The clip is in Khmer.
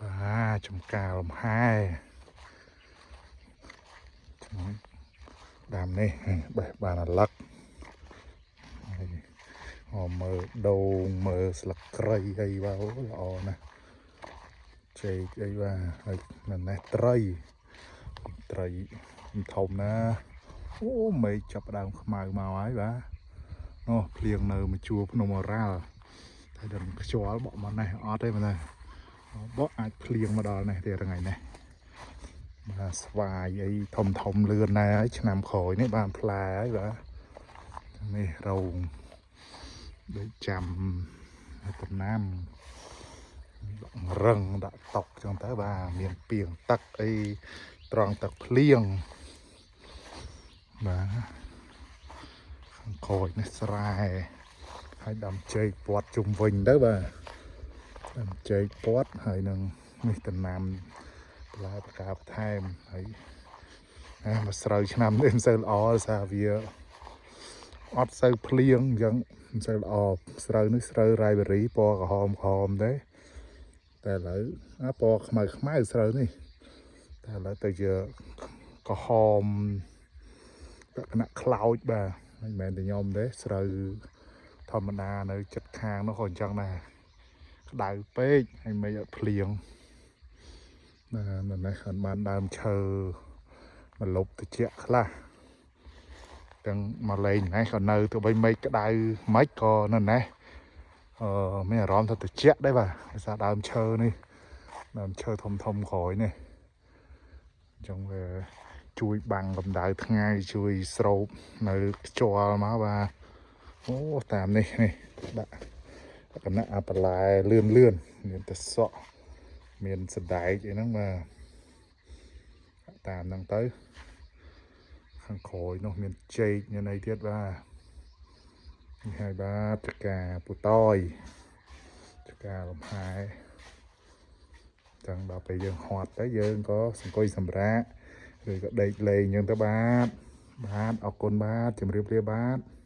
បាទចំការលំហែក្នុងដាំនេះបេះបានអាឡឹកហើយអមើលដូងមើលស្លឹកគ្រៃអីបាទអូល្អណាស់ចេកអីបាទហើយនៅនេះត្រីត្រីធំណាអូមេឃចាប់ផ្ដើមខ្មៅមកហើយបាទនោះភ្លៀងនៅមួយជួរភ្នំអរ៉ាល់តែដឹងខ្យល់បក់មកនេះអត់ទេមែនទេបក់អាចភ្លៀងមកដល់នេះទៀតថ្ងៃនេះបាទស្វាយអីធំធំលឿនដែរហើយឆ្នាំក្រោយនេះបានផ្លែហើយបាទនេះរោងដូចចាំតំណាំដាក់រឹងដាក់តុកចឹងទៅបាទមានពីងទឹកអីត្រង់ទឹកភ្លៀងបាទខាងក្រោយនេះស្រែហើយដាំចេកពាត់ជុំវិញទៅបាទដាំចេកពាត់ហើយនឹងនេះតំណាំបន្លែបកាបន្ថែមហើយអាមកស្រូវឆ្នាំនេះមិនសូវល្អដោយសារវាអត់សូវភ្លៀងអញ្ចឹងមិនសូវល្អស្រូវនេះស្រូវរ៉ៃបេរីពណ៌ក្រហមក្រហមទេតែឥឡូវអាពណ៌ខ្មៅខ្មៅស្រូវនេះតែឥឡូវទៅជាក្រហមលក្ខណៈខ្លោចបាទមិនមែនតែខ្ញុំទេស្រូវធម្មតានៅចិត្តខាងនោះក៏អញ្ចឹងដែរក្តៅពេកហើយមិនអត់ភ្លៀងបាទនៅនេះអត់បានដើមឈើមកលុបតិចខ្លះទាំងមកលេងនេះក៏នៅទោះបីមេឃក្តៅមិនក៏នៅនេះអឺមានអារម្មណ៍ថាត្រជាក់ដែរបាទដោយសារដើមឈើនេះដើមឈើធំធំក្រោយនេះអញ្ចឹងវាជួយបាំងកម្ដៅថ្ងៃជួយស្រូបនៅខ្យល់មកបាទអូតាមនេះនេះដាក់លក្ខណៈអាបន្លែលឿនលឿនមានតែសក់មានសណ្ដែកអីហ្នឹងបាទតាមហ្នឹងទៅខាងក្រោយនោះមានចេកមានអីទៀតបាទនេះហើយបាទចកាពូតយចកាលំហែចឹងដល់ពេលយើងហត់ទៅយើងក៏សង្គយសម្រាកឬក៏ដេកលេងអញ្ចឹងទៅបាទបាទអរគុណបាទជម្រាបលាបាទ។